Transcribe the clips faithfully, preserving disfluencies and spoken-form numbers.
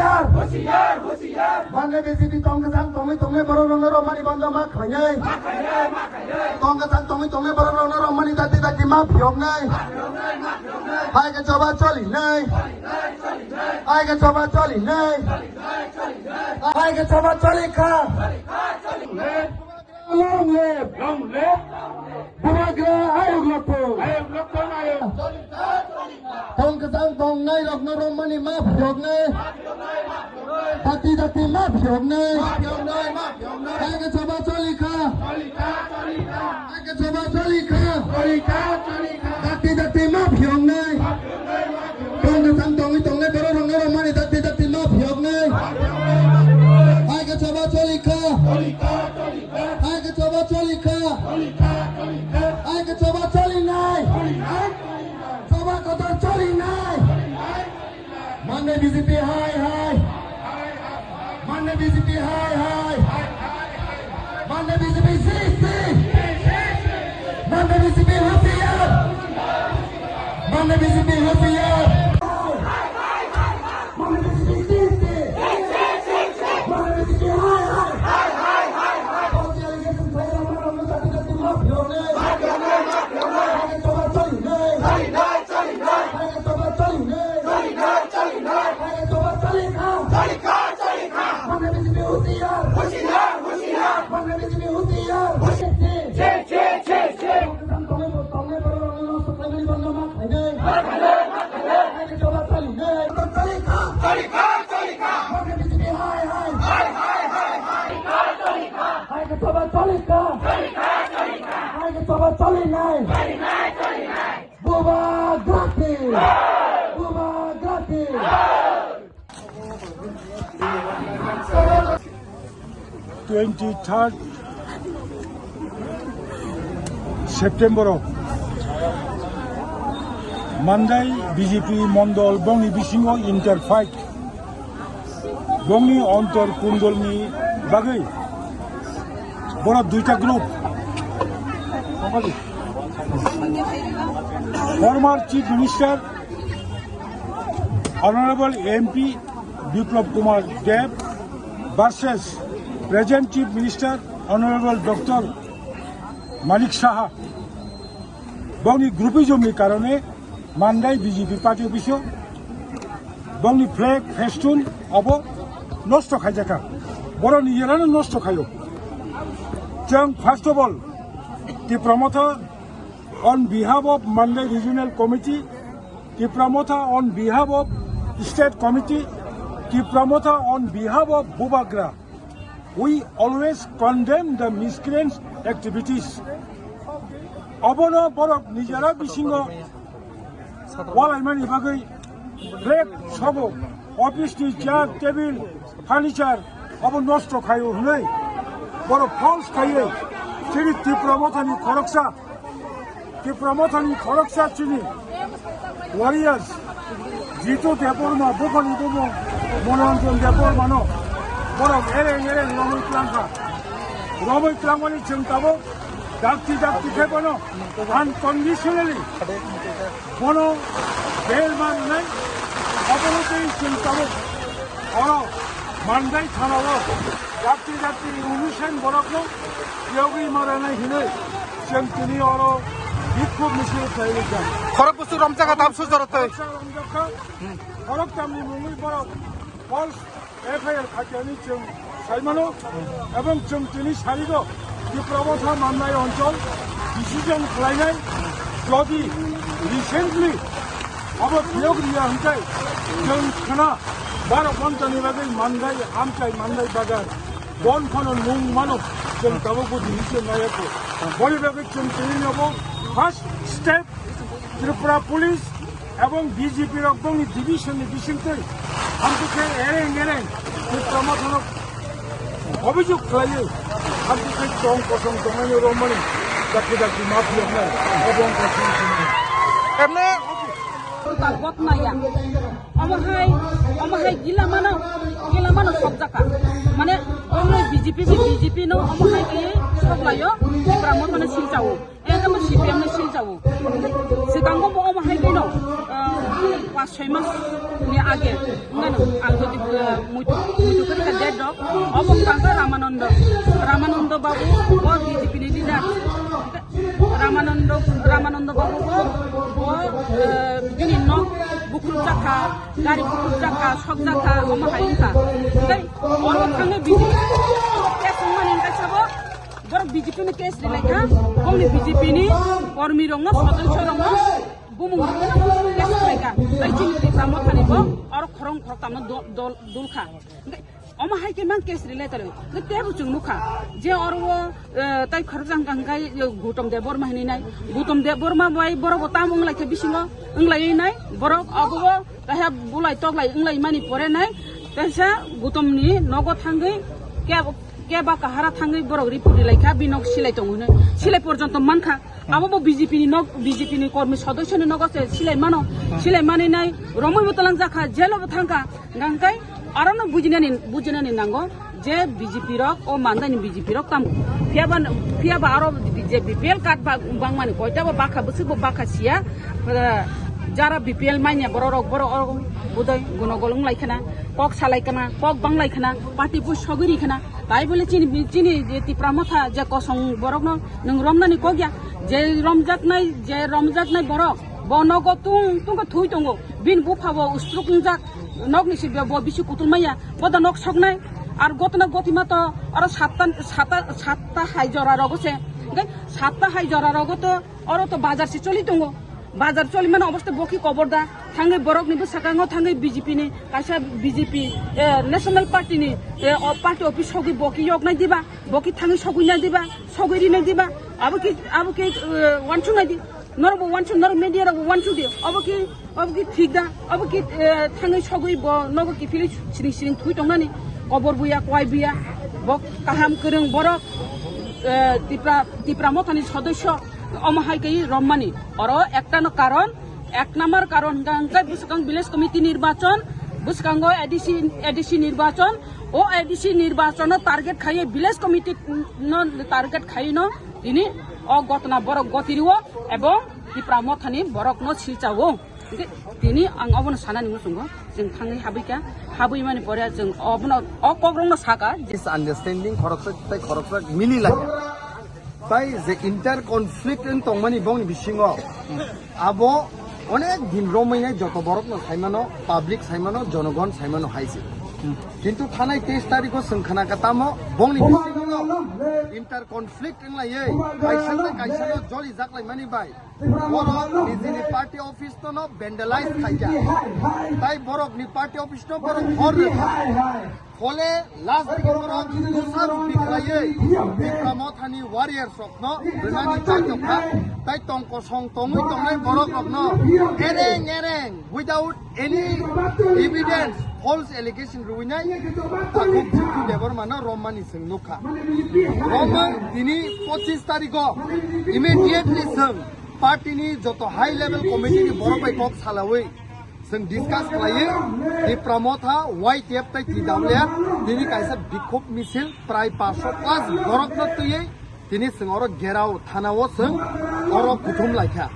Husiar, husiar. Manle B J P tong kwchang tongwi tongnai borok rokno romani bando ma khainai. Tong kwchang tongwi tongnai borok rokno romani dakti dakti ma phiyoknai. Hai khe choba cholinai. Hai khe choba cholinai. Hai khe choba cholikha. Long live! Long live! Bubagra ayuk lokthung! Ayuk lokthung, ayuk! Tong kwchang tongnai rokno romani ma phiyoknai. Dakti dakti ma phiyoknai. Hai khe choba cholikha. Hai khe choba cholikha. Dakti dakti ma phiyoknai. Tong kwchang tongwi tongnai borok rokno romani dakti dakti ma phiyoknai. Hai khe choba cholikha. Hai khe choba cholikha. Hai khe choba cholinai. Choba kotor cholinai. Manle B J P hai hai. Manle B J P hai hai. Manle B J P sisi. Manle B J P husiar. Manle B J P husiar. Manle B J P sisi. Manle B J P hai hai. Party allegation khlai rokno rokno jati jati ma phiyoknai. Hai khe choba cholinai. Hai khe choba cholinai. Hai khe choba cholikha. Manle B J P husiar. Manle B J P husiar. Che, che, che, che. Tong kwchang tongnai borok rokno nosto khlaimani bando ma khainai. Hai khe choba cholinai. Cholikha. Manle B J P hai hai. Hai khe choba cholikha. Hai khe choba cholinai. Bubagra ki. Bubagra ki. Twenty third September o Mandai B J P mondol bongni bisingo interfaith bongni ontor kundolni bagwi borok duita group. Former Chief Minister Honorable M P Biplab Kumar Deb versus present Chief Minister Honorable Doctor Manik Saha. Bongni groupism ni karone Mandai B J P party office o bongni flag, festoon obo nosto khaijakha. Borok nijerano nosto khaio. Chwng first of all Tipra Motha on behalf of Mandai Regional Committee, Tipra Motha on behalf of State Committee, Tipra Motha on behalf of Bubagra, we always condemn the miscreants' activities. Obono borok nijera bisingo walaimani bagwi rek sobo, office ni chair, table, furniture obo nosto khaio hwnwi borok false khaiwi chini Tipra Mothani khoroksa, Tipra Mothani khoroksa chini warriors Jitu Debbarma, buphani bumung Monoranjan Debbarmano borok ereng ereng romwi twlangkha. Romwi twlangmani chwng tabuk dakti dakti khe bono unconditionally bono bail ma rwnai, obono tei chwng tabuk oro Mandai thanao dakti dakti innocent borokno yogwi ma rwnai hinwi chwng tini oro bikhub misil khlaiwi kha. Khorok bwswk romjakha, tamsuk jorotwi. Khorok romjakha, khorok tamni mungwi borok false F I R khaikani chwng saimano, ebong chwng tini sarigo Tipra Motha Mandai onchol decision khlainai, jodi recently abo phiyok riya hwnkhe chwng khna baro ghontani bagwi Mandai amchai Mandai bagan bon phano nung mano, chwng tabukbo decision naiya kho. Boni bagwi chwng tini abo first step Tripura Police ebong B J P rok bongni division ni bisingtwi hamtwkhe ereng ereng Tipra Mothano obhijog khlaiwi hamtwkhe tong kosong tongnaino romani dakti dakti ma phiyoknai ebong kosong tongmani. Emne Botmaya. Omo hai, omo hai gila mano, gila mano sokjaka. Mane, omo B J P, B J P no omo hai ke soklayo, Tipra Mothano silchao. Ekdom C P M no silchao. Sikango bo omo hai ke no, ah, Soi mas ni age, wngano, ang jodi, eh, muitu, muitu khe kha date rok, obo wngkha Ramanando, Ramanando Babu, o B J P ni leader. Ramanando, Ramanando Babu bo, bo, eh, bini nok bukruk jakha, gari bukruk jakha, sok jakha, omo hai wngkha. Tei oro thangwi B J P case wngmani wngkha sabo, borok B J P ni case rilai kha, bongni B J P ni kormi rokno, sodosyo rokno, bumung rok case khlai kha, tei chini Tipra Mothani bo oro khorang khoroktamno do-, dol, dul kha. Omo hai khe mang case related. Tebo chwng nukha je oro o, eh, tai khoroksa hwnkha hwnkhe, eh, Gautam Debbarma hinwi nai. Gautam Debbarma bai borok bo tam wng lai khe bisingo wng lai nai. Borok abo bo kaisa bulai toklai wng lai mani pore nai. Kaisa Gautam ni nogo thangwi ke, ke ba kahara thangwi borok report rilai kha, bi nok silai tongo hinwi. Silai porjonto mankha. Abo bo B J P ni nok, B J P ni kormi sodosyo ni nogo se silai mano. Silai mani nai romwi bo talang jakha, jelo bo thangkha. Hingkha hingkai aro no bujinani, bujinani nango je B J P rok, o mandani B J P rok tamo. Phiya ba, phiya ba aro je B P L card ba bangmani koita bo bakha bwswk bo bakha siya. Eh, jara B P L manya borok rok, borok rok budai gunogol wng lai khana, kok salai khana, kok bang lai khana, party bo sogwi ri khana. Tai bole chini, chini je Tipra Motha je kosong borok no nwng romnani kok ya. Je romjaknai, je romjaknai borok bo nogo tung, tung khe thui tongo. Bini bupha bo stroke wngjak, nokni sibio bo bisi kutul maya, bo da nok soknai. Ar gotna gotima to aro satta, satta, satta hai jora rogo se. Hingke satta hai jora rogo to oro to bazar se choli tongo. Bazar choli mano obosta bo ki kobor da. Thangwi borok ni bwskango thangwi B J P ni kaisa B J P, eh, National Party ni, eh, o party office sogwi bo ki yok nai diba, bo ki thangwi sogwi nai diba, sogwi ri nai diba, abo ki, abo ki, eh, wansuk nai di. Norok bo wansuk, norok media rok bo wansuk di. Obo ki, obo ki thik da? Obo ki, eh, thangwi sogwi bo nogo kiphilwi siring siring thui tongnani? Kobor buya, kwai buya, bo kaham kwrwng borok, eh, Tipra, Tipra Mothani sodosyo omo hai khe rommani. Oro ekta no karon, ek number karon hwnkha hwnkhe bwswkang village committee nirbachon, bwskango A D C, A D C nirbachon, o A D C nirbachono target khaiwi village committee no target khaiwi no tini o gotna borok gotiriwo ebong Tipra Mothani borokno silchao. Hingke tini ang obono sanani muchungo, chwng thangwi habwi kha, habwi mani pore chwng obono, o kokrokno saka je misunderstanding khoroksa tei khoroksa mini lai. Tai je inter conflict wng tongmani bongni bisingo abo onek din romwi nai joto borokno saimano, public saimano, jonogon saimano hai se. Kintu thanai teis tarikho chwng khna kha tamo bongni bisingo inter conflict wng laiwi kaisa tei kaisa no joli jak lai mani bai borok nijini party office no vandalize khai kha. Tai borok ni party office no borok hor rw kha. Phole last dike borok dosa rupi khlaiwi Tipra Mothani warriors rokno rwnani chai tongkha. Tai tong kosong tongwi tongnai borok rokno ereng ereng without any evidence false allegation rwinai takhuk Jittu Debbarmano rommani chwng nukha. Romman tini pochis tarikho immediately chwng party ni joto high level committee ni borok bai kok salawi chwng discuss khlaiwi Tipra Motha, Y T F tei T W F tini kaisa bikhub misil prai paanch sho plus borokno twiwi tini chwng oro Gerao thanao chwng oro kuthum laikha.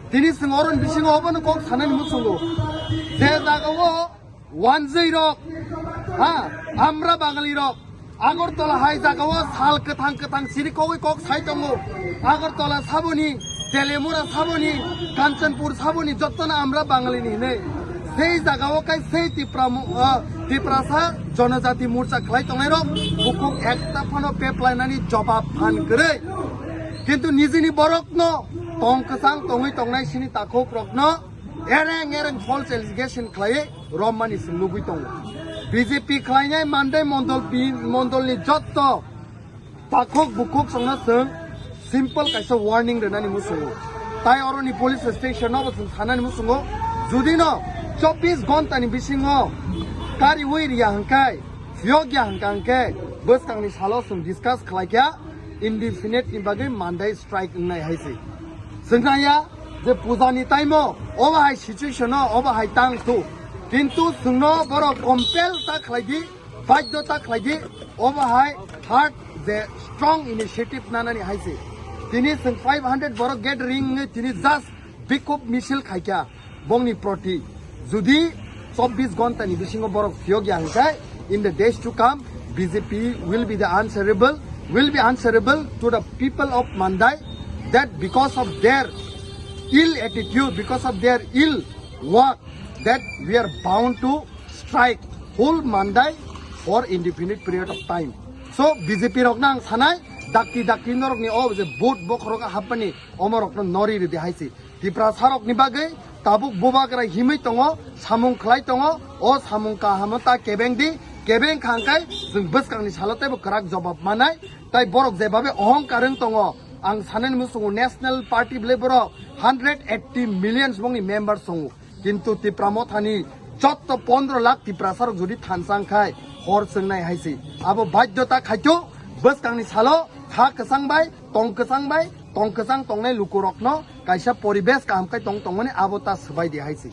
Tini chwng oroni bisingo obono kok sanani muchungo je jagao wanjwi rok, ha, amra Bangali rok, Agartala hai jagao sal kwthang kwthang siri kogwi kok sai tongo. Agartala saboni, Telemura saboni, Kanchanpur saboni, jottona amra Bangali ni hinwi. Sei jagao kai sei Tipra mu-, ah, Tiprasa Jonojati Morcha khlai tongnai rok bukhuk ekta phano peplainani jobab phan kwrwi. Kintu nijini borokno tong kwchang tongwi tongnai sini takhuk rokno ereng ereng false allegation khlaiwi rommani chwng nugwi tongo. B J P khlainai Mandai mondol bi-, mondolni jotto takhuk bukhuk chwngno chwng simple kaisa warning rwnani muchungo. Tai oroni police station no bo chwng thanani muchungo. Judi no chobbish ghonta ni bisingo kariwi riya hwnkhe, phiyok ya hwnkha hwnkhe, bwskangni salo chwng discuss khlaikha indefinite ni bagwi Mandai strike wngnai hai se. Chwng naiya je puja ni time o obo hai situation o obo hai tang thu. Kintu chwngno borok compel ta khlai di, badhyo ta khlai di, obo hai third je strong initiative nanani hai se. Tini chwng five hundred borok gathering wngwi tini just bikhub misil khaikha bongni proti. Jodi chobbish ghonta ni bisingo borok phiyok ya hwnkhe, in the days to come, B J P will be the answerable, will be answerable to the people of Mandai, that because of their ill attitude, because of their ill work, that we are bound to strike whole Mandai for indefinite period of time. So B J P rokno ang sanai, dakti dakti norokni o je vote bokhorok happani omorokno nori ridi haisi. Tiprasarokni bagwi tabuk bubagra himwi tongo, samung khlai tongo, o samung kahamo ta kebeng di, kebeng kha hwnkhe chwng bwskangni salo teibo kwrak jobab manai, tai borok jebabe ohongkar wng tongo, ang sanani muchungo National Party bwlai borok hundred eighty million bongni members tongo, kintu Tipra Mothani jotto pondro lakh Tiprasarok jodi thansa wngkhai hor chwngnai haisi, abo baidhota khaito bwskangni salo kha kwchang bai, tong kwchang bai, tong kwchang tongnai lukurokno kaisa poribesh kaham khe tong tongmani abo ta swbai di haisi.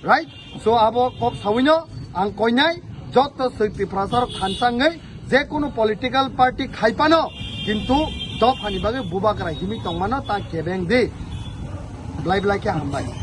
Right? So abo kok sawino ang koinai jotto swi Tiprasarok thansa wngwi je kono political party khaipano kintu dophani bagwi bubagra himwi tongmano ta kebeng di. Blai blai khe hambai.